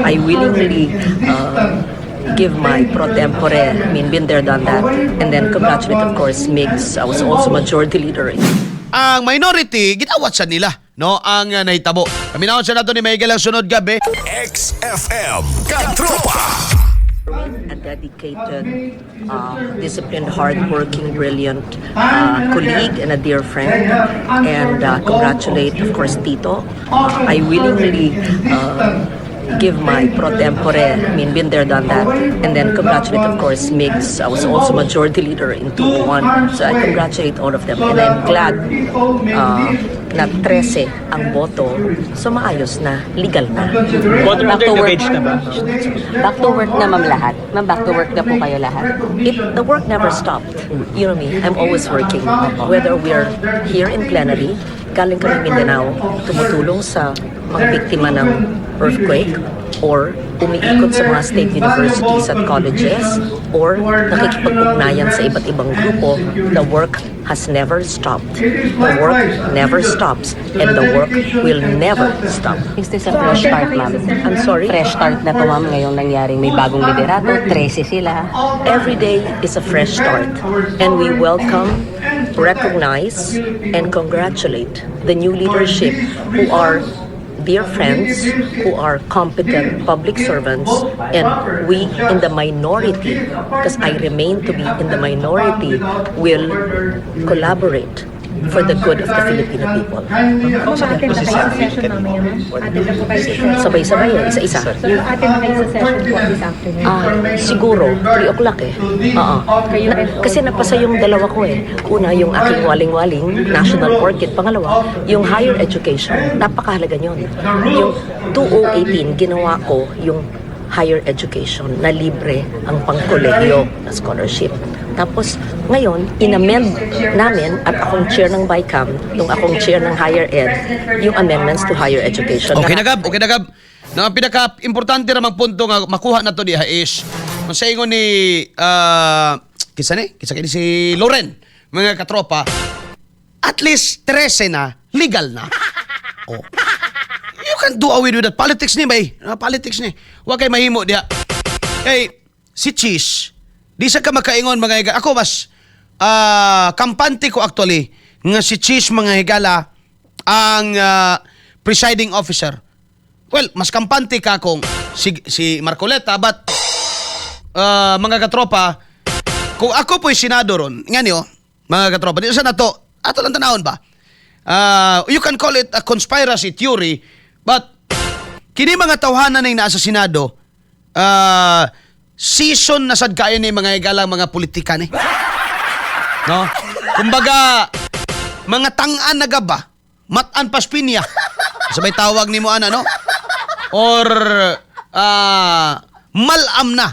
I willingly give my pro tempore, I mean, been there, done that. And then congratulate, of course, Migs. I was also majority leader. Ang minority, gitawat sa nila, no, ang nahitabo. Paminawon sa nato ni Miguel ang sunod gabi. XFM Katropa. A dedicated, disciplined, hardworking, brilliant colleague and a dear friend. And congratulate, of course, Tito. I willingly give my pro tempore, I mean, been there, done that. And then congratulate, of course, Migs. I was also majority leader in 201. So I congratulate all of them. And I'm glad na 13 ang boto. So maayos na, legal na. Water Back under to the work. bridge na ba? Back to work na, ma'am, lahat. Ma'am, back to work na po kayo lahat. The work never stopped. You know me, I'm always working. Whether we're here in plenary, galing kami Mindanao, tumutulong sa mga biktima ng earthquake, or umiikot sa mga state universities at colleges, or nakikipag-ugnayan sa iba't ibang grupo, the work has never stopped. The work never stops, and the work will never stop. Is this a fresh start, ma'am? I'm sorry? Fresh start na to, ma'am, ngayong nangyaring may bagong liderato, 13 sila. Every day is a fresh start, and we welcome, recognize, and congratulate the new leadership who are dear friends, who are competent public servants, and we in the minority, because I remain to be in the minority, will collaborate for the good of the Filipino people. Attend na kayo sa session mamaya, ma'am? Attend na po kayo sa session. Sabay-sabay eh, isa-isa. Attend na kayo sa session po this afternoon. Ah, siguro, 3 o'clock eh. Oo. Kasi napasa yung dalawa ko eh. Una, yung aking waling-waling, National Orchid. Pangalawa, yung higher education. Napakahalaga yun. Yung 2018, ginawa ko yung higher education na libre ang pangkolehiyo na scholarship. Tapos, ngayon, inamend namin at akong chair ng BICAM, nung akong chair ng higher ed, yung amendments to higher education. Okay na, Gab, okay na, Gab. Na ang pinaka-importante ramang punto nga makuha na to diha is kung sa ingon ni kinsa ni? Kinsa kini si Loren, mga katropa, at least 13 na, legal na. Oh. You can do away with that. Politics ni bay. Ah, politics ni. Wa kay mahimo diha. Kay si Cheese, di sa ka makaingon, mga higala. Ako mas kampante ko actually nga si Cheese, mga higala, ang presiding officer. Well, mas kampante ka kung si Marcoleta, but mga katropa, kung ako po'y senado ron, nga niyo, mga katropa, di sa na to, ato lang tanawon ba? You can call it a conspiracy theory, but kini mga tawhanan na naa sa Senado, season na sad kayo ni, mga higalang, mga politika ni. No? Kumbaga, mga tang-an na gaba, mat-an paspinya. Sabay tawag nimo ana, no? Or malam na.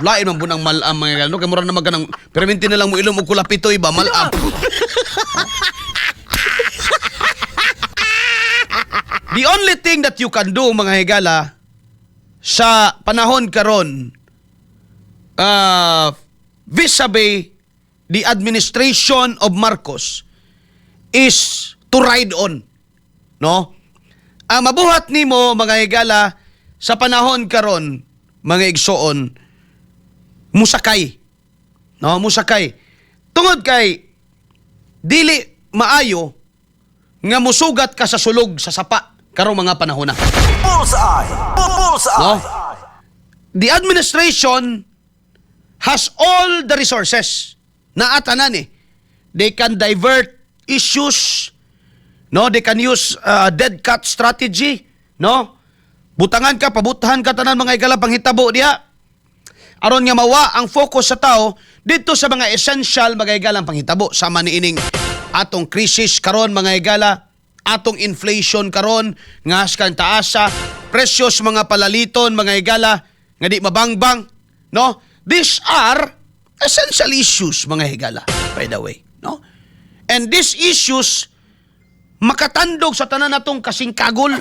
Lain man bunang malam, mga higala, no? Kay mura na magkanang perminti na lang mo ilom og kulapitoy ba, malam. The only thing that you can do, mga higala, sa panahon karon vis-a-vis the administration of Marcos is to ride on. No? Ang mabuhat nimo, mga higala, sa panahon karon, mga igsoon, musakay. No, musakay. Tungod kay dili maayo nga musugat ka sa sulog sa sapa karong mga panahon na. Bullseye! Bullseye! No? The administration has all the resources. Naatanan eh. They can divert issues. No, they can use dead cat strategy, no? Butangan ka, pabutahan ka tanan, mga higala, panghitabo diha. Aron nga mawa ang focus sa tao dito sa mga essential, mga higalang panghitabo sama niining atong crisis karon, mga higala, atong inflation karon nga kan taasa presyos mga palaliton, mga higala, nga di mabangbang, no? These are essential issues, mga higala, by the way, no? And these issues makatandog sa tanan natong kasingkagol.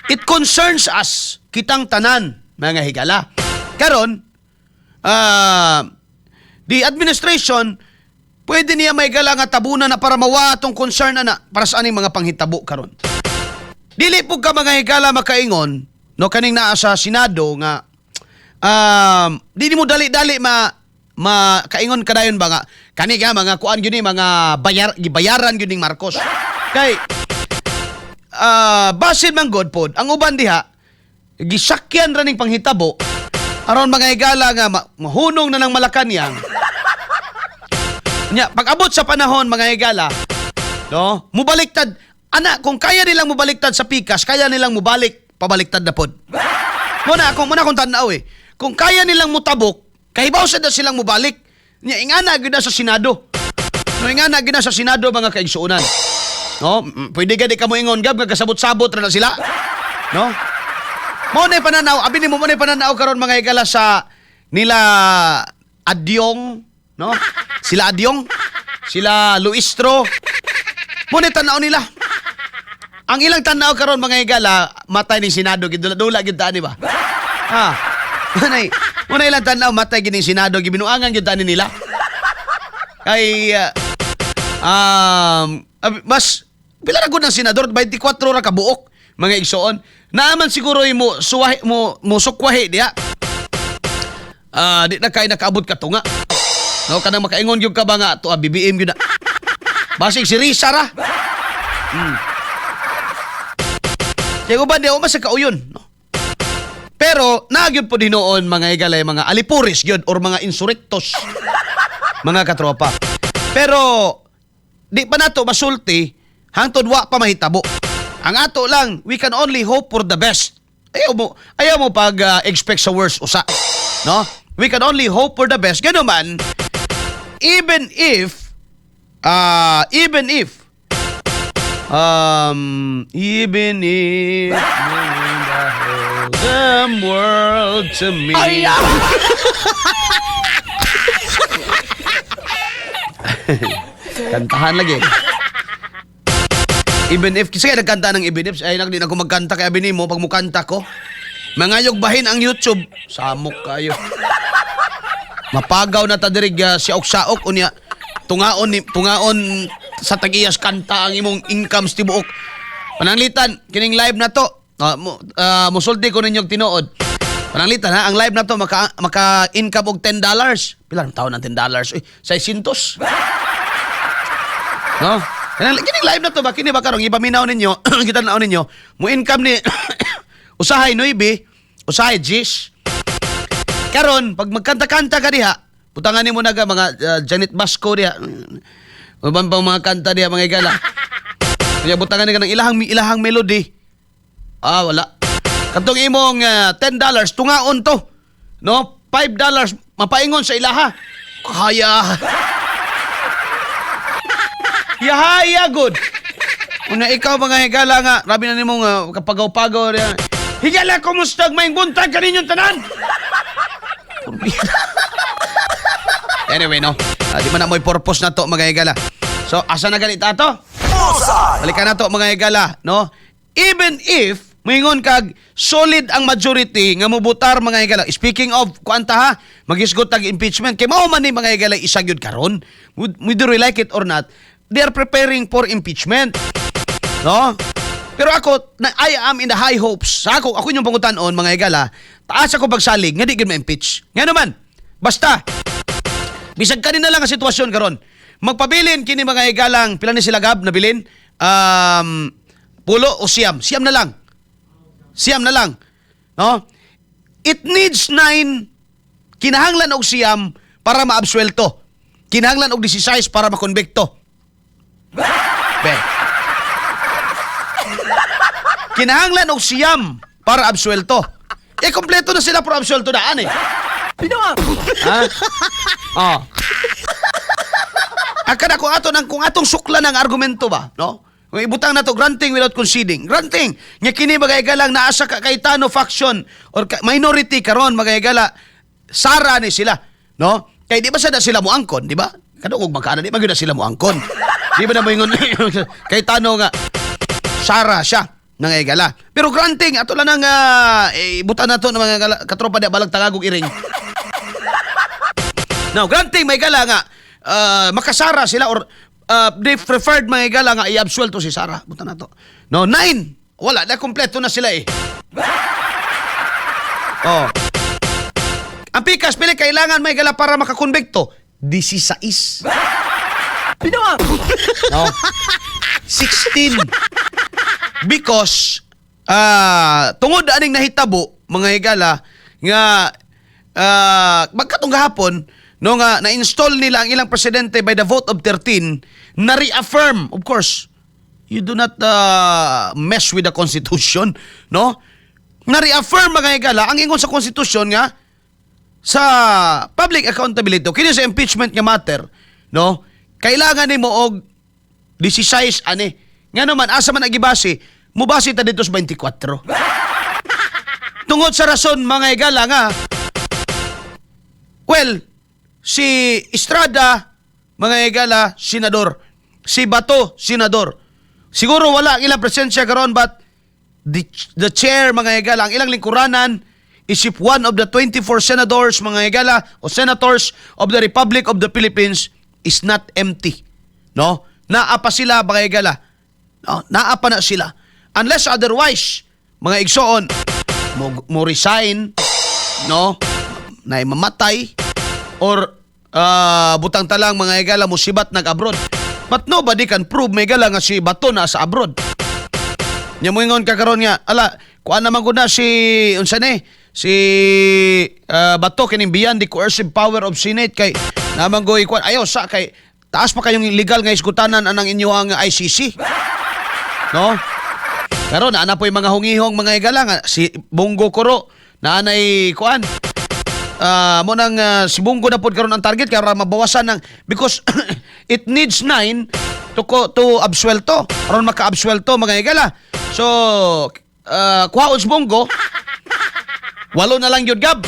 It concerns us, kitang tanan, mga higala. Karon, the administration Pwede niya may gala nga tabunan na para mawa atong concern ana para sa aning mga panghitabo karon. Dili po ka, mga higala, makaingon, no, kaning naa sa Senado nga dili mo dali-dali ma makaingon kadayon ba nga kani ka mga kuan gyud ni mga bayar, gibayaran gyud ning Marcos. Kay basin man god pod ang uban diha, gisakyan ra ning panghitabo aron, mga higala, nga mahunong na ng Malacanang. Nya, pag abot sa panahon, mga higala, no, mubaliktad ana. Kung kaya nilang mubaliktad sa pikas, kaya nilang mubalik pabaliktad na pod. Muna akong tan-aw eh. Kung kaya nilang mutabok, kahibaw sad na silang mubalik. Nya ingana gyud na sa Senado. No, ingana gyud na sa Senado, mga kaigsuonan. No, pwede gani ka mo ingon, Gab, nga kasabot-sabot ra na sila. No? Mo na pananaw, abi nimo, mo na pananaw karon, mga higala, sa nila Adyong, no? Sila Adyong, sila Luistro. Mo na tanaw nila. Ang ilang tanaw karon, mga higala, matay ni Senado, gidula-dula gyud ta ni ba? Ha. Muna ilang tanaw, matay gid ning Senado, gibinuangan gyud ta ni nila. Kay mas pila ra gud ang senador? 24 ra ka buok, mga igsoon. Naaman siguro mo suwahi mo mo sukwahi diha. Ah, di na kay nakaabot ka tunga. No, kanang makaingon gyud ka ba nga to BBM gyud na. Basig si Risa ra. Kaya uban di man sa kauyon, no? Pero naa gyud po dinoon, mga higalay, mga alipuris gyud or mga insurrectos, mga katropa. Pero di pa nato masulti hangtod wa pa mahitabo. Ang ato lang, we can only hope for the best. Ayaw mo pag expect sa worst usa. No? We can only hope for the best. Gano man, even if the whole damn world to me. Ay, kantahan lagi. Even if, kasi nagkanta ng even if, ay nak, di na ako magkanta kay abi nimo, pag mukanta ko, mangayog bahin ang YouTube. Samok kayo. Mapagaw na ta diri siaok-saok unya tungaon ni tungaon sa tagiyas kanta ang imong income sa tibuok. Pananglitan kining live na to. Musulti ko ninyong tinuod. Pananglitan ha, ang live na to maka maka income og $10. Pila ang taon ng $10? Uy, 600. No? Kining live na to ba, kini ba karong ipaminaw ninyo, kita naon ninyo, mo income ni usahay 9, usahay 10. Karon, pag magkanta-kanta ka diha, putangan nimo naga mga Janet Basco diha. Uban pang mga kanta diha, mga igala. Kaya butangan ni ka ng ilahang ilahang melody. Ah, wala. Katong imong $10 tungaon to. No? $5 mapaingon sa ilaha. Kaya. Yahaya good. Una ikaw, mga higala, nga, rabi na nimo nga kapagaw-pagaw diha. Higala, kumusta maayong buntag kaninyong tanan? Anyway, no. Di man na mo'y purpose na to, mga higala. So, asa na ganit ato? Bullseye! Balikan na to, mga higala, no? Even if moingon kag solid ang majority nga mobutar, mga higala. Speaking of kuanta ha, magisgot tag impeachment kay mao man ni, mga higala, isa gyud karon. Whether we like it or not, they are preparing for impeachment. No? Pero ako, na, I am in the high hopes. Sa ako, ako inyong pangutanon, mga higala, taas ako pagsalig, nga di gyud ma-impeach. Nga naman, basta, bisag kanina lang ang sitwasyon karon. Magpabilin kini, mga higalang, pila ni sila, Gab, nabilin? 8 o 9. 9 na lang. 9 na lang. No? It needs 9. Kinahanglan og 9 para maabsuelto. Kinahanglan og 16 para makonbikto. Be. Kinahanglan og 9 para absuelto. Eh, kompleto na sila pero absuelto daan eh. Ha? Oh. Akala ko ato nang kung atong sukla ng argumento ba, no? Kung ibutang na to, granting without conceding. Granting nga kini, mga higalang, naa sa Cayetano faction or minority karon, mga higala, sara ni sila, no? Kay di ba sada sila moangkon, di ba? Kadungog magkaana, di ba gyud na sila moangkon? Di ba na moingon Cayetano nga sara siya ng higala? Pero granting ato lang nang eh, ibutan nato ng mga katropa di balag tagagog iring. Now, granting may gala nga makasara sila or they preferred, mga higala, nga i-absuelto si Sara. Buta na to. No, nine. Wala, na kompleto na sila eh. Oh. Ang pikas, pili kailangan, may gala, para makakonbikto? 16. No? 16. Because tungod aning nahitabo, mga higala, nga magkatong gahapon no nga na-install nila ang ilang presidente by the vote of 13 na reaffirm, of course you do not mess with the constitution, no, na reaffirm, mga higala, ang ingon sa constitution nga sa public accountability kini sa impeachment nga matter, no, kailangan nimo og 16 ani. Nga naman, asa man agibase? Mubase ta dito sa 24 tungod sa rason, mga higala, nga well, si Estrada, mga higala, senador. Si Bato, senador. Siguro wala ang ilang presensya karon, but the chair, mga higala, ang ilang lingkuranan is if one of the 24 senators, mga higala, o senators of the Republic of the Philippines is not empty. No? Naa pa sila, mga higala. No? Naa pa na sila. Unless otherwise, mga igsoon, mo resign, no? Na mamatay or butang talang, mga higala, mo sibat nag-abroad. But nobody can prove, mga higala, nga si Bato na sa abroad. Nya moingon ka karon nga, ala, kuan naman ko na si unsa ni si Bato kining beyond the coercive power of Senate kay naman go kuan ayaw sa kay taas pa kayong legal nga iskutanan anang inyong ICC. No? Karon naa na po'y mga hungihong, mga higala, nga si Bong Go kuro naa nay kuan. Mo nang si Bong Go na pod karon ang target kay para mabawasan ng because it needs 9 to absuelto aron maka-absuelto, mga higala. So kuhaon si Bong Go, walo na lang yun gab.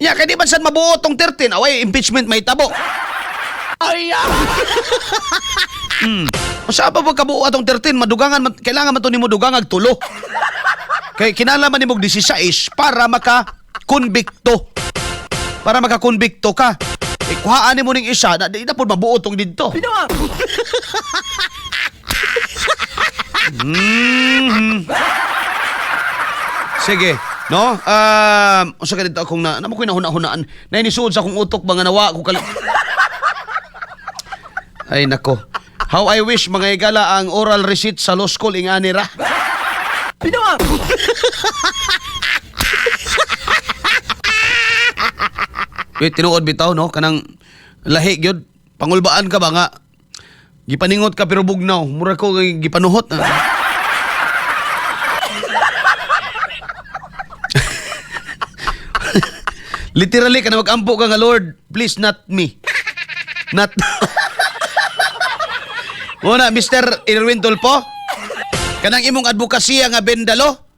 Ya, kay di man sad mabuo tong 13, away impeachment may tabo. Ay. Usa pa ba kabuo atong 13, madugangan man, kailangan man to nimo dugangag tulo. Kay kinahanglan man nimo 16 para maka konbikto. Para makakonbikto ka. E kuhaan nimo ning isa na di na pud mabuo tong didto. Sige, no? Usa ka dito akong na, namo ko nahuna-hunaan. Nainisuod sa akong utok mga nawa ko kali. Ay nako. How I wish, mga higala, ang oral recit sa law school ingani ra. Wait, tinuod bitaw, no, kanang lahi gyud pangulbaan ka ba nga gipaningot ka pero bugnaw, mura ko gipanuhot na. Literally kana magampo ka nga, "Lord, please not me." Not Muna, Mr. Erwin Tulfo, kanang imong advokasya nga bendalo,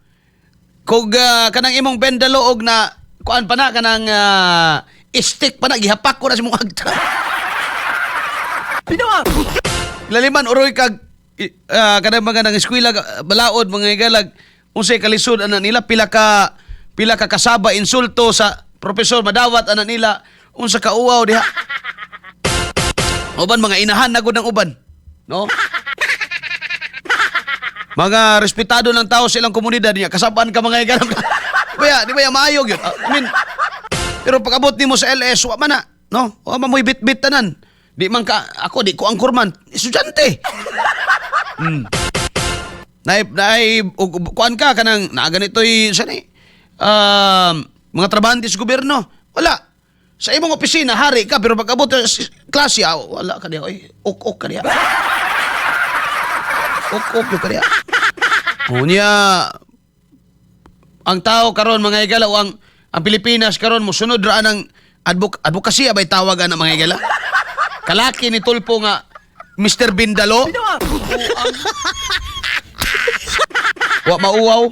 kung kanang imong bendalo og na kuan pa na kanang stick pa na gihapak ko na sa imong agta. Laliman uroy kag kanang mga nang eskwela balaod, mga higalag, unsay kalisod ana nila, pila ka kasaba insulto sa profesor madawat ana nila, unsa ka uwaw diha. Uban mga inahan na gud ng uban, no? Mga respetado ng tao sa ilang komunidad niya, kasabaan ka, mga higalag. Kaya, di ba ya maayo gyud? I mean, pero pag abot nimo sa LS, wa man na, no? Wa man mo'y bit-bit tanan. Di man ka, ako di ko angkur man, estudyante. Nay kuan ka kanang naa ganito'y sa ni mga trabahante sa gobyerno. Wala. Sa imong opisina hari ka, pero pag abot sa klase, wala ka diha oy. Ok-ok ka diha. Ok-ok ka diha. Unya ang tao karon, mga higala, o ang Pilipinas karon mosunod ra ng advokasya bay tawagan ng mga higala. Kalaki ni Tulfo nga Mr. Bindalo. Wa mauwaw.